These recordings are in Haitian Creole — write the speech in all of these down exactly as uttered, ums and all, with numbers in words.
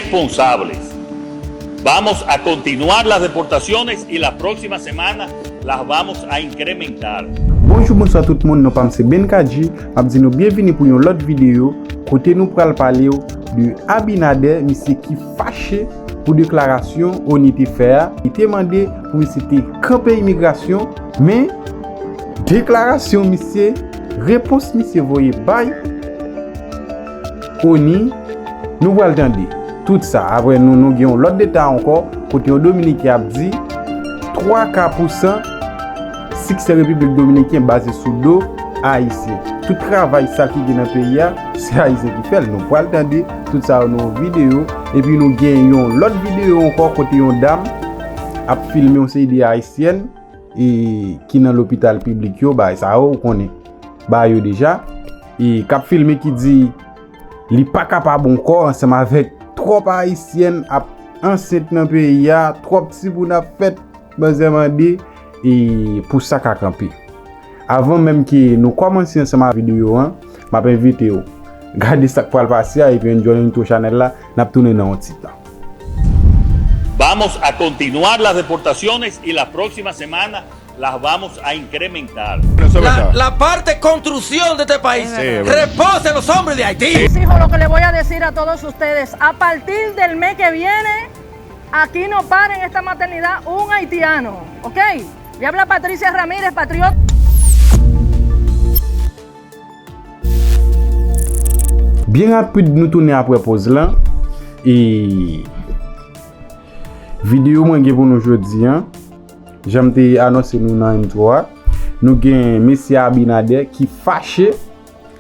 Responsables. Vamos a continuar las deportaciones y la próxima semana las vamos a incrementar. Bonjou, bonswa tout moun, non pa m se Ben Kadji. M ap di nou byenvini pou yon lòt videyo kote nou pral pale w de Abinader, misye ki fache pou deklarasyon ONI te fè a. Li te mande pou misye te kanpe imigrasyon, men deklarasyon misye, repons misye voye bay ONI, nou pral tande tout sa. Apre nou, nou gen yon lòt detay ankò, kote yon Dominiken ap di twa ka pousan siksè Repiblik Dominiken baze sou do Ayisyen. Tout travay sa ki gen nan peyi a, se Ayisyen ki fè l. Nou pral tande tout sa yo nan yon videyo. Epi nou gen yon lòt videyo ankò kote yon dam ap filme yon seri de Ayisyèn e ki nan lopital piblik yo, bagay sa yo, ou konnen, bagay yo deja. E k ap filme ki di li pa kapab ankò ansanm avèk twòp Ayisyèn ap ansent nan peyi a, twòp timoun ap fèt, manzè mande e pou sa ka kanpe. Avan menm ke nou kòmanse ansanm ak videyo an, m ap envite w gade sa k pral pase a epi enjoy intro chanèl la, n ap tounen nan yon ti tan. Vamos a continuar las deportaciones y la próxima semana las vamos a incrementar. La, la parte construcción de este país reposa en los hombres de Haití. Mis hijos, lo que le voy a decir a todos ustedes, a partir del mes que viene, aquí no para en esta maternidad un haitiano, ¿ok? Le habla Patricia Ramírez, patriota. Byen rapid, nou tounen apre pòz lan. E videyo mwen gen pou nou jodi an, jan m te anonse nou nan intro a, nou gen mesye Abinader ki fache,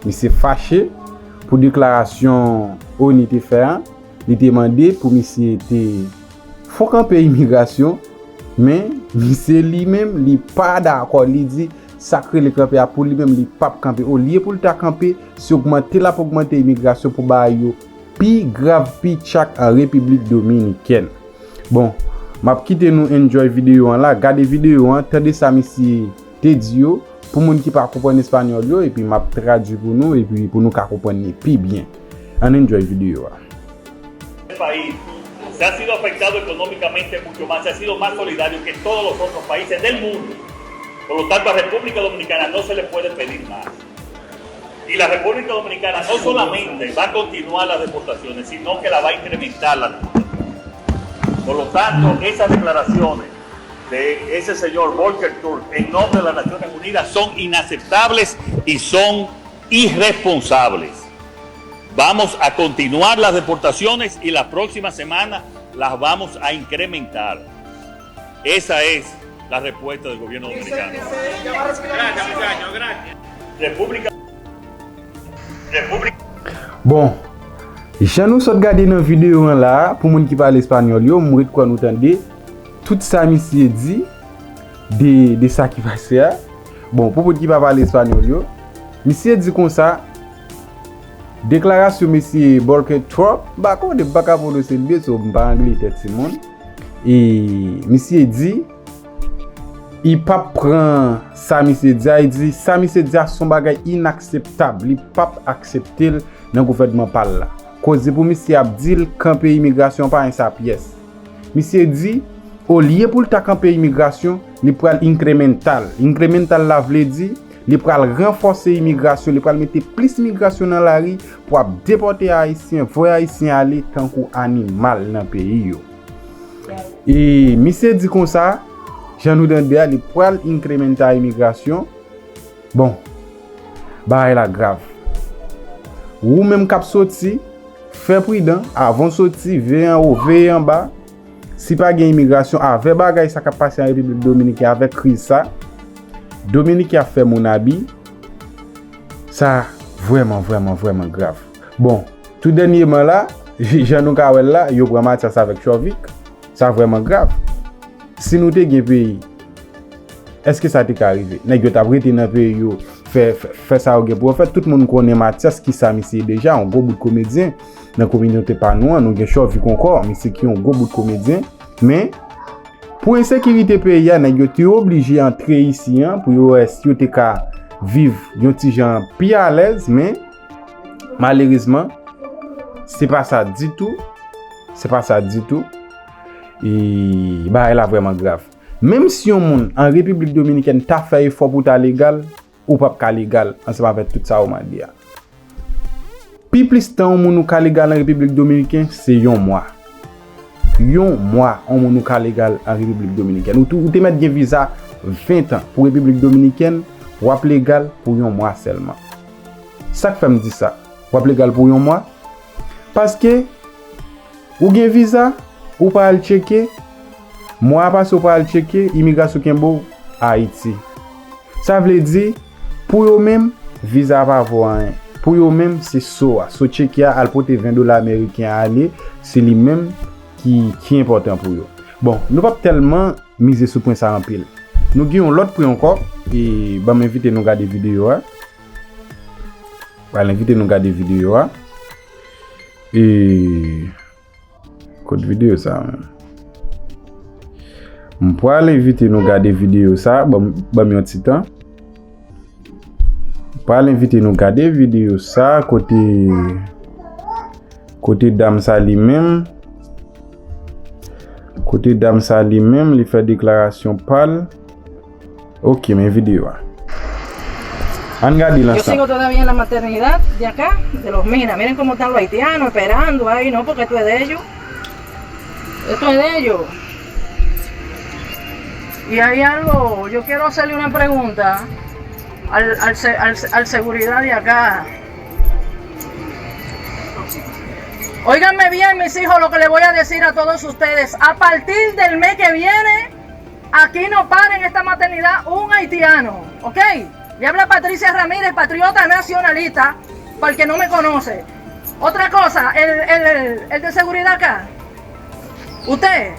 misye fache pou deklarasyon ONI te fè a. Li te mande pou misye te fon kanpe imigrasyon, men misye li menm, li pa dakò. Li di sa k rele kanpe a pou li menm, li p ap kanpe. Olye pou l ta kanpe, se ogmante l ap ogmante imigrasyon pou bagay yo pi grav, pi tchak an Repiblik Dominikèn. Bon, m ap kite nou enjoy videyo an la, gade videyo an, tande sa misye te di yo, pou moun ki pa konprann espanyòl yo, epi m ap tradui pou nou, epi pou nou ka konprann li pi byen. Ann enjoy videyo a. El país se ha sido afectado económicamente mucho más, se ha sido más solidario que todos los otros países del mundo. Por lo tanto, a República Dominicana no se le puede pedir más. Y la República Dominicana no solamente va a continuar las deportaciones, sino que la va a incrementar las deportaciones. Por lo tanto, esas declaraciones de ese señor Volker Türk en nombre de las Naciones Unidas son inaceptables y son irresponsables. Vamos a continuar las deportaciones y la próxima semana las vamos a incrementar. Esa es la respuesta del gobierno dominicano. República, República. Bon, jan nou sot gade nan videyo an la, pou moun ki pale espanyòl yo, m ret kwè nou tande tout sa misye di de, de sa ki pase a. Bon, pou moun ki pa pale espanyòl yo, misye di konsa, deklarasyon mesye Volker Türk, m pa konnen, m pa ka pwononse l byen, so m pa angle tèt timoun. E misye di, li p ap pran sa misye di a, li di sa misye di a se yon bagay inakseptab, li p ap aksepte l nan gouvènman pa l la. Koze pou misye ap di l kanpe imigrasyon pa en sa pyès. Misye di, olye pou l ta kanpe imigrasyon, li pral incremental. Incremental la vle di, li pral ranfòse imigrasyon, li pral mete plis migrasyon nan lari pou ap depòte Ayisyen, voye Ayisyen ale tankou animal nan peyi yo. E misye di konsa, jan nou tande a, li pral incremental imigrasyon. Bon, bagay la grav. Ou menm k ap soti, fè pridan, avan w soti, veye anwo, veye anba. Si pa gen imigrasyon, avè bagay sa k ap pase an Repiblik Dominikèn avèk kriz sa, Dominiken ap fè moun abi, sa vrèman, vrèman, vrèman grav. Bon, tou dènyèman la, jan nou ka wè l la, yo pran Mathias avèk Tchòvik, sa vrèman grav. Si nou te gen peyi, èske sa te ka rive? Nèg yo t ap rete nan peyi yo, fè, fè, fè sa yo gen pou yo fè. Tout moun konnen Mathias, kisa misye ye deja, yon gwo bout komedyen nan kominote pa nou an. Nou gen Tchòvik ankò, misye ki yon gwo bout komedyen. Men, pou ensekirite peyi a, nèg yo te oblije antre isi an pou yo wè si yo te ka viv yon ti jan pi alèz, men malerezman, se pa sa ditou. Se pa sa ditou. E bagay la vrèman grav. Menm si yon moun an Repiblik Dominikèn ta fè efò pou ta legal, ou p ap ka legal ansanm avèk tout sa ou mande a. Pi plis tan yon moun ou ka legal an Repiblik Dominikèn, se yon mwa. Yon mwa, yon moun ou ka legal an Repiblik Dominikèn. Ou tou, ou te mèt gen viza ven tan pou Repiblik Dominikèn, w ap legal pou yon mwa sèlman. Sa k fè m di sa? W ap legal pou yon mwa? Paske ou gen viza, ou pa al tcheke, mwa a pase ou pa al tcheke, imigrasyon kenbe w Ayiti. Sa vle di, pou yo menm, viza a pa vo anyen. Pou yo menm, se so a, so tcheke a, al pote ven dola ameriken a ale, se li menm ki, ki enpòtan pou yo. Bon, nou p ap tèlman mize sou pwen sa anpil. Nou gen yon lòt pwen ankò, e ban m envite nou gade videyo a. Pral envite nou gade videyo a. E kot videyo sa menm? M pral envite nou gade videyo sa, ban m, ban m yon ti tan. M pral envite nou gade videyo sa kote, kote dam sa li menm, kote dam sa li menm, li fè deklarasyon pa l. Ok, men videyo a. Ann gade l ansanm. Yo sigo todavía en la maternidad de acá, de los Mina. Miren cómo están los haitianos esperando ahí, ¿no? Porque esto es de ellos. Esto es de ellos. Y hay algo, yo quiero hacerle una pregunta al, al, se- al, al seguridad de acá. Óiganme bien, mis hijos, lo que le voy a decir a todos ustedes. A partir del mes que viene, aquí no para en esta maternidad un haitiano, ¿ok? Le habla Patricia Ramírez, patriota nacionalista, para el que no me conoce. Otra cosa, el, el, el, el de seguridad acá, usted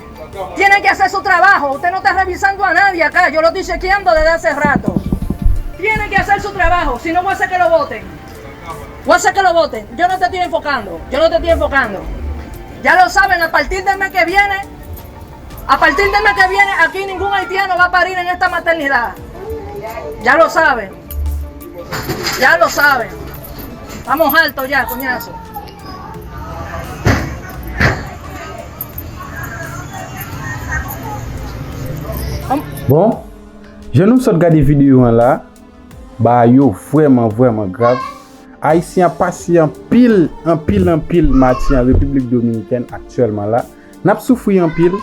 tiene que hacer su trabajo. Usted no está revisando a nadie acá. Yo lo estoy chequeando desde hace rato. Tiene que hacer su trabajo, si no voy a hacer que lo voten. Voy a hacer que lo voten. Yo no te estoy enfocando. Yo no te estoy enfocando. Ya lo saben, a partir del mes que viene, a partir del mes que viene, aquí ningún haitiano va a parir en esta maternidad. Ya lo saben. Ya lo saben. Estamos hartos ya, coñazo. Bon, jan nou sot gade videyo an la, bagay yo vrèman, vrèman grav. Ayisyen ap pase anpil, anpil, anpil mati an Repiblik Dominikèn aktyèlman la. N ap soufri anpil.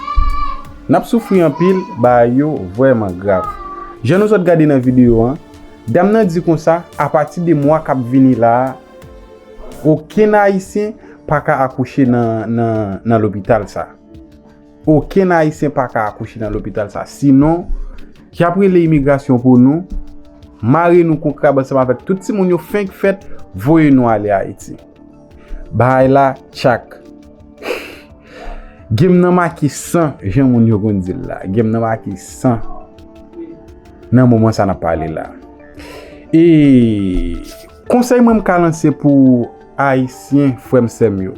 N ap soufri anpil, bagay yo vrèman grav. Jan nou sot gade nan videyo an, dam nan di konsa, apati de mwa k ap vini la a, okenn Ayisyen pa ka akouche nan, nan, nan lopital sa. Okenn Ayisyen pa ka akouche nan lopital sa. Sinon, y ap rele imigrasyon pou nou, mare nou kon krab ansanm avèk tout timoun yo fenk fèt, voye nou ale Ayiti. Bagay la tchak. Game nan make san, jan moun yo konn di l la. Game nan make san nan moman sa n ap pale la. E konsèy mwen m ka lanse pou Ayisyen, frè m, sè m yo,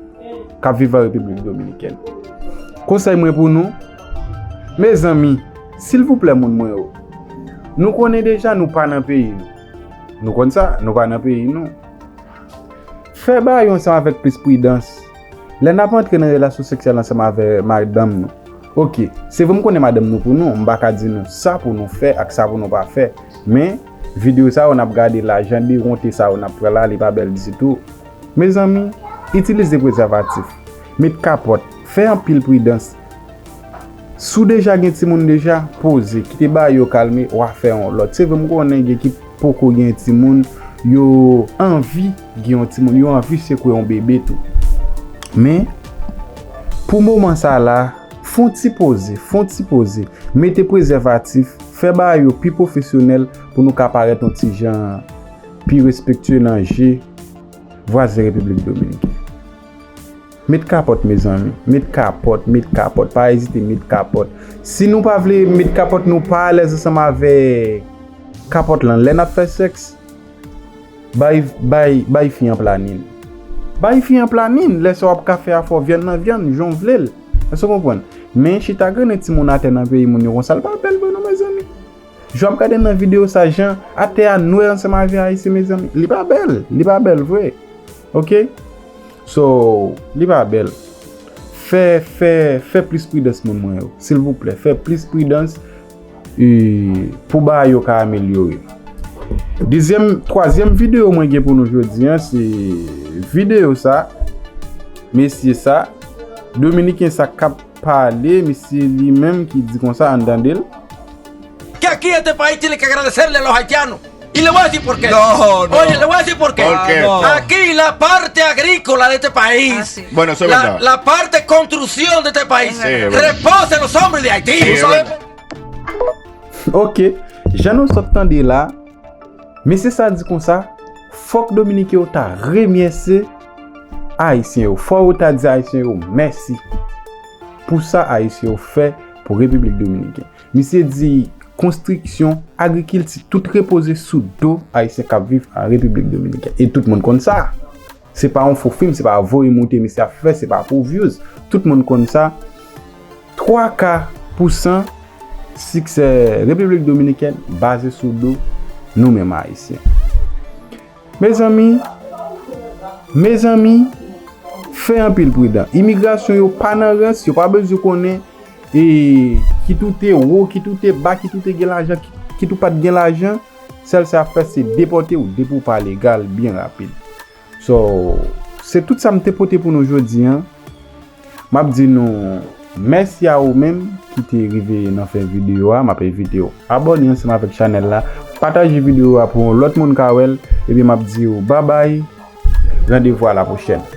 k ap viv an Repiblik Dominikèn. Konsèy mwen pou nou, mezanmi, silvouplè, moun mwen yo, nou konnen deja nou pa nan peyi nou. Nou konn sa, nou pa nan peyi nou. Fè bagay yo ansanm avèk plis pridans. Lè n ap antre nan relasyon seksyèl ansanm avè madanm nou. Ok, se vre m konnen madanm nou pou nou, m pa ka di nou sa pou nou fè ak sa pou nou pa fè. Men, videyo sa yo n ap gade la, jan de wonte sa yo n ap pran la, li pa bèl ditou. Mezanmi, itilize prezèvatif. Met kapòt. Fè anpil pridans. Si w deja gen timoun deja, poze, kite bagay yo kalme, w a fè yon lòt. Se vre, m konnen gen ki poko gen timoun, yo anvi gen yon timoun, yo anvi sekwe yon bebe tou. Men, pou moman sa la, fè yon ti poze, fè yon ti poze. Mete prezèvatif, fè bagay yo pi pwofesyonèl pou nou ka parèt yon ti jan pi respektye nan je vwazen Repiblik Dominikèn. Met kapòt, mezanmi. Met kapòt, met kapòt. Pa ezite, met kapòt. Si nou pa vle met kapòt, nou pa alèz ansanm avèk kapòt lan lè n ap fè sèks, bay, bay, bay fi an planin. Bay fi an planin, lè sa w ap ka fè a, fè w vyann nan vyann, jan w vle l. Èske w konprann? Men chita grennen timoun atè nan peyi moun yo konsa, l pa bèl vre non, mezanmi. Jan w ap gade nan videyo sa, jan atè a nwè ansanm avè Ayisyen, mezanmi. Li pa bèl. Li pa bèl vre. Ok? So, li pa bèl. Fè, fè, fè plis pridans, moun mwen yo. Silvouplè, fè plis pridans, e, pou bagay yo ka amelyore. Dezyèm, twazyèm videyo mwen gen pou nou jodi a, se videyo sa, mesye sa, Dominiken sa k ap pale, misye li menm ki di konsa, ann tande l. Que aquí este país tiene que agradecerle a los haitianos. Y le voy a decir por qué. No, no. Oye, le voy a decir por qué. ¿Por qué? No. Aquí la parte agrícola de este país, Bueno, eso es la, verdad. La parte construcción de este país, Sí, es verdad. Reposa en los hombres de Haití. Sí, es verdad. Ok, jan nou sot tande la, mesye sa di konsa, fòk Dominiken yo ta remèsye Ayisyen yo. Fò yo ta di Ayisyen yo mèsi pou sa Ayisyen yo fè pou Repiblik Dominiken. Misye di konstriksyon, agrikilti, tout repoze sou do Ayisyen k ap viv an Repiblik Dominiken. E tout moun konn sa. Se pa yon fo fim, se pa voye moute misye ap fè, se pa pou views. Tout moun konn sa. Twa ka pousan siksè Repiblik Dominikèn baze sou do nou menm Ayisyen. Mezanmi, mezanmi, fè anpil pridan. Imigrasyon yo pa nan rans, yo pa bezwen konnen e kit ou te wo, kit ou te ba, kit ou te gen lajan, kit ou pa t gen lajan. Sèl sa y ap fè se depòte w depi w pa legal byen rapid. So, se tout sa m te pote pou nou jodi a. M ap di nou mèsi a ou menm ki te rive nan fen videyo a. M ap envite w abòne ansanm avèk chanèl la. Pataje videyo a pou yon lòt moun ka wè l. Epi m ap di w babay. Randevou a la pwochèn.